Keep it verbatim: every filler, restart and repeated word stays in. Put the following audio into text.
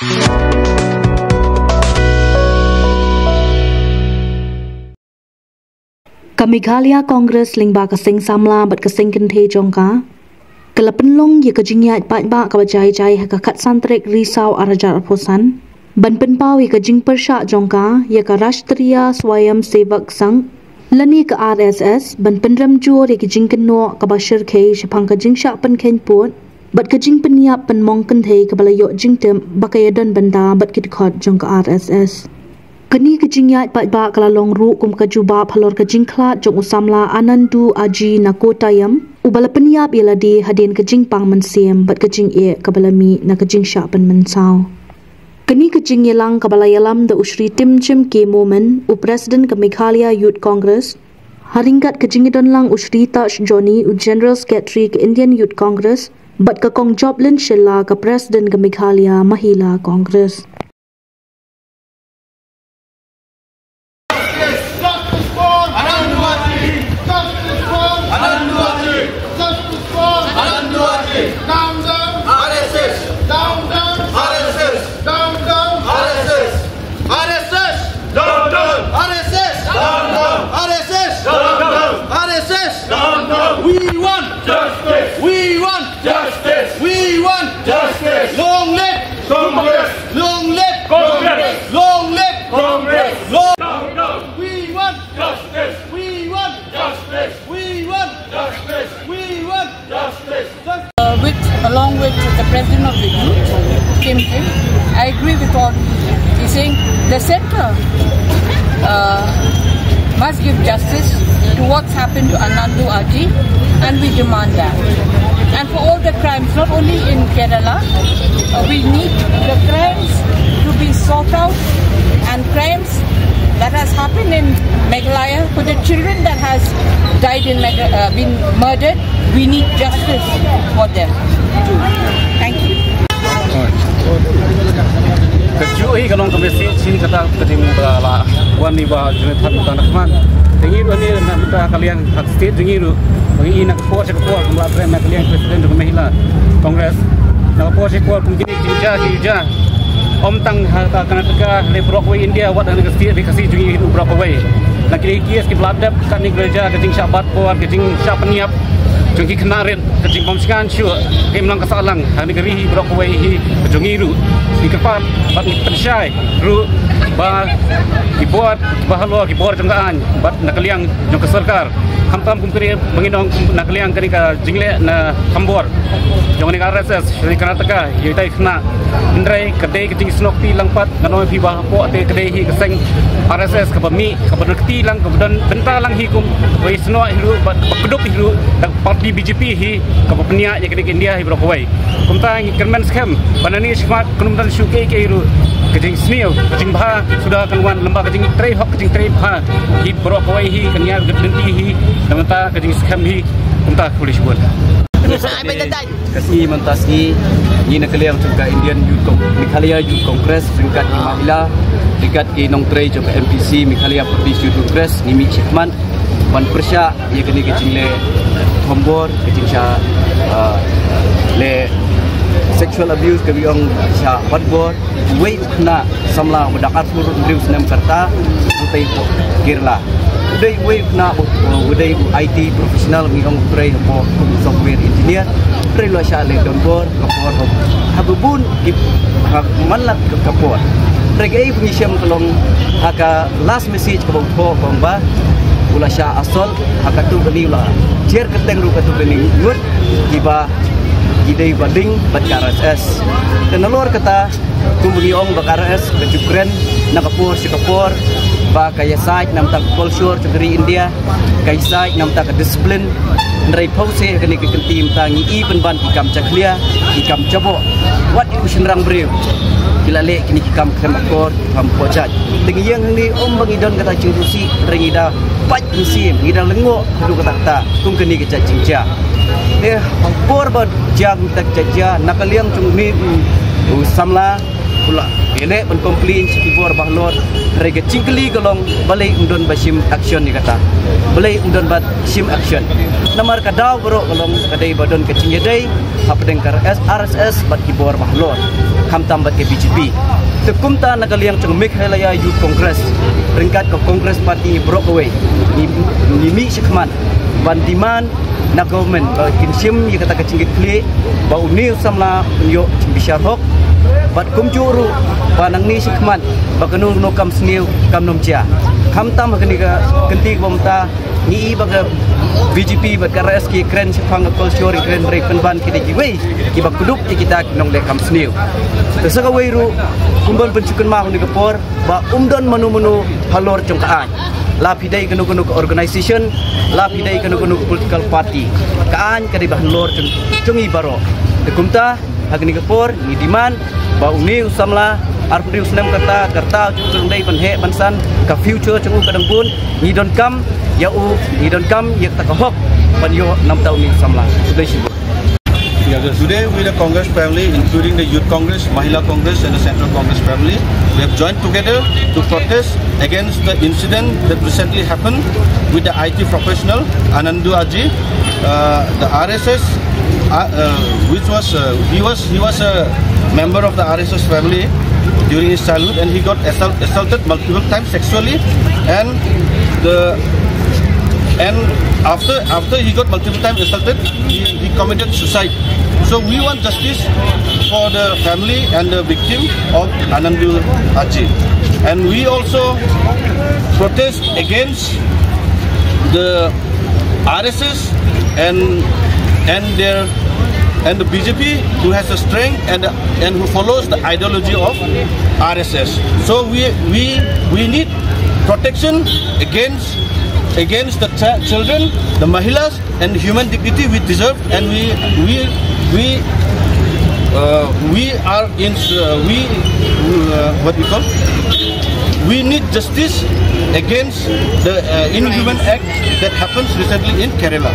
Ka Meghalaya Congress lyngba ka seng samla bad ka seng kynthei jong ka, ka la pynlong ïa ka jingïaid paidbah kaba jai jai ha ka khatsan tarik Risaw arhajar arphew san, ban pynpaw ïa ka jingpyrshah jong ka ïa ka Rashtriya Swayamsevak Sangh lane ka R S S, ban pynrem jur ïa ka jingkynnoh kaba shyrkhei shaphang ka jingshah pynkheiñ pud bad ka jingpynïap pynmong kynthei kaba la ïoh jingtip ba ka ïadon bynta bad ki dkhot jong ka R S S. Kane ka jingïaid paidbah ka la long ruh kum ka jubab halor ka jingkhlad jong u samla Anandu Aji na Kottayam, uba la pynïap ïa lade hadien ka jingpang mynsiem bad ka jingeh kaba la mih na ka jingshah pynmynsaw. Kane ka jingïalang kaba la ïalam da u Shri Timjim K Momin, u President ka Meghalaya Youth Congress, ha ryngkat ka jingïadonlang u Shri Taj Joni, u General Secretary ka Indian Youth Congress, bad ka Kong Joplin Shylla, ka President ka Meghalaya Mahila Congress. Justice for Anandu Aji! Justice for Anandu Aji! Justice for Anandu Aji! Down, down! R S S! Down, down! R S S! Down, down! R S S! Down, down! R S S! Down, down! R S S! Down, down! R S S! Down, down! We want justice! We want justice! We want justice! Long live Congress! Long live Congress! Long live Congress! Long... Down, down! We want justice! We want justice! We want justice! We want justice! Uh, with, along with the president of the youth, Tim Kim, I agree with all he's saying. The center, uh, must give justice to what's happened to Anandu Aji, and we demand that. And for all the crimes, not only in Kerala, uh, we need the crimes to be sought out, and crimes that has happened in Meghalaya, for the children that has died in Megha-, uh, been murdered, we need justice for them too. Thank you. Ka juh hi ka long ka message shisien kata ka jing ba la wan ni ba jingïaid paidbah na khmat. Te ngi ruh ni na bynta ka liang ka state jong ngi ruh, ba ngi na ka por sha ka por, kumba la trei na ka liang president jong ka Mahila Congress, na ka por sha ka por kum kine ki jia ki jia. Ym tang ha ka Karnataka, ha baroh kawei India, wat ha ka state Ri Khasi jong ngi hi baroh kawei. Na kine ki case kiba la dep, katne ka jia ka jingshah bat por, ka jingshah pynïap jong ki khynnah rit, ka jingbymshngaiñ shuh, ka imlang ka sahlang ha kane ka ri hi baroh kawei hi ka jong ngi ruh. Ngi kyrpad bad ngi pynshai ruh ba ki bor kiba halor, ki bor jong ka aiñ bad na ka liang jong ka sorkar, khamtam kum kane ba ngi ong na ka liang kane ka jingleh na khambor jong kane ka R S S sha Karnataka ïa kitai ki khynnah. Hynrei ka dei ka jingsnoh kti lang pat, ngan ong ïa phi ba hapoh te ka dei hi ka seng R S S kaba mih, kaba don kti lang, kaba don bynta lang hi kum, kaba ïasnoh hi ruh bad kaba kdup hi ruh da ka party B J P hi, kaba pynïaid ïa kane ka India hi baroh kawei. Kumta ngi kyrmen skhem ba nangne shakhmat kan ym don shuh kiei kiei ruh, ka jingsniew, ka jingbha suda kan wan lyngba ka jingtrei hok, ka jingtrei bha hi baroh kawei hi, kan ïaid ka lynti hi. Namar kata ka jingskhem hi. Kumta khublei shibun. Ka sngi mynta sngi, ngi na ka liang jong ka Indian Youth Cong-, Meghalaya Youth Congress, ryngkat ki Mahila, ryngkat ki nongtrei jong ka M P C, Meghalaya Pradesh Youth Congress, ngi mih shakhmat ban pyrshah ïa kane ka jingleh thombor, ka jingshah, ah, leh sexual abuse, kaba ong shah batbor. Uwei u khynnah samla uba dang arphew hynriew snem ka rta, u dei u Kerala. U dei uwei u khynnah u, u dei u I T professional, ngi ong u trei hapoh kum u software engineer. U trei u la shah leh donbor, ka por haba bun ki, ha man la ka, ka por. Hynrei kaei ba ngi shem ka long ha ka last message kaba u thoh, ka ong ba u la shah assault ha katto katne, u la jer kyrteng ruh katto katne ngut kiba ki dei ba ding bad ka R S S. Te nalor kata, kumba ngi ong ba ka R S S ka ju kren na ka por sha ka por ba ka ïasaid na bynta ka culture jong ka ri India, ka ïasaid na bynta ka discipline. Hynrei phewse ha kane ka kynti mynta ngi i pynban ki kam jakhlia, ki kam jaboh. Wat ki u shynrang briew ki la leh kine ki kam khlem akor, ki kam pohjait. Te ngi ïeng hangne ym ba ngi don kata jingrusih, hynrei ngi da pait mynsiem, ngi da lyngngoh haduh katta katta kum kane ka jait jingjia. Te ha ka por ba jia kata ka jait jia, na ka liang jong une u samla, Pula. Ïaleh ban complain sha ki bor ba halor. Hynrei ka jingkylli ka long balei ym don ba shim action ïa kata. Balei ym don ba shim action. Namar ka daw baroh ka long ka dei ba don ka jingïadei hapdeng ka R S S bad ki bor ba halor. Khamtam bad ka B J P. Te kumta na ka liang jong Meghalaya Youth Congress, ryngkat ka Congress Party baroh kawei, ngi, ngi mih shakhmat ban demand na government ba kin shim ïa kata ka jingkitkhlieh ba une u samla un ïoh jingbishar hok, bad kumjuh ruh ba nangne shakhmat ba kano kano kam sniew kam nym jia. Khamtam ha kane ka kynti kaba mynta ngi i ba ka B J P bad ka R S S ki kren shaphang ka culture, ki kren rei pynban ki dei kiwei kiba kdup ïa kita ki nongleh kam sniew. Te sa kawei ruh kumban pynsngewkynmaw ha kane ka por ba um don mano mano halor jong ka aiñ, la phi dei kano kano ka organization, la phi dei kano kano ka political party. Ka aiñ ka dei ba halor jong, jong ngi baroh. Te kumta ha kane ka por ngi demand ba une u samla arphew snem ka rta, ka rta jong u ka dang dei ban heh ban san, ka future jong u ka dang bun. Ngi donkam ïa u, ngi donkam ïa kata ka hok ban ïoh na bynta une u samla. Khublei shibun. Today, we, the Congress family, including the Youth Congress, Mahila Congress, and the Central Congress family, we have joined together to protest against the incident that recently happened with the I T professional Anandu Aji, uh, the R S S, uh, uh, which was, uh, he was he was a member of the R S S family during his childhood, and he got assault, assaulted multiple times sexually, and the and after after he got multiple times assaulted, he, he committed suicide. So we want justice for the family and the victim of Anandu Aji. And we also protest against the R S S and and their and the B J P, who has a strength and and who follows the ideology of R S S. So we we we need protection against against the ch- children, the mahilas, and human dignity we deserve, and we we we uh, we are in uh, we uh, what we call, we need justice against the uh, inhuman act that happens recently in Kerala.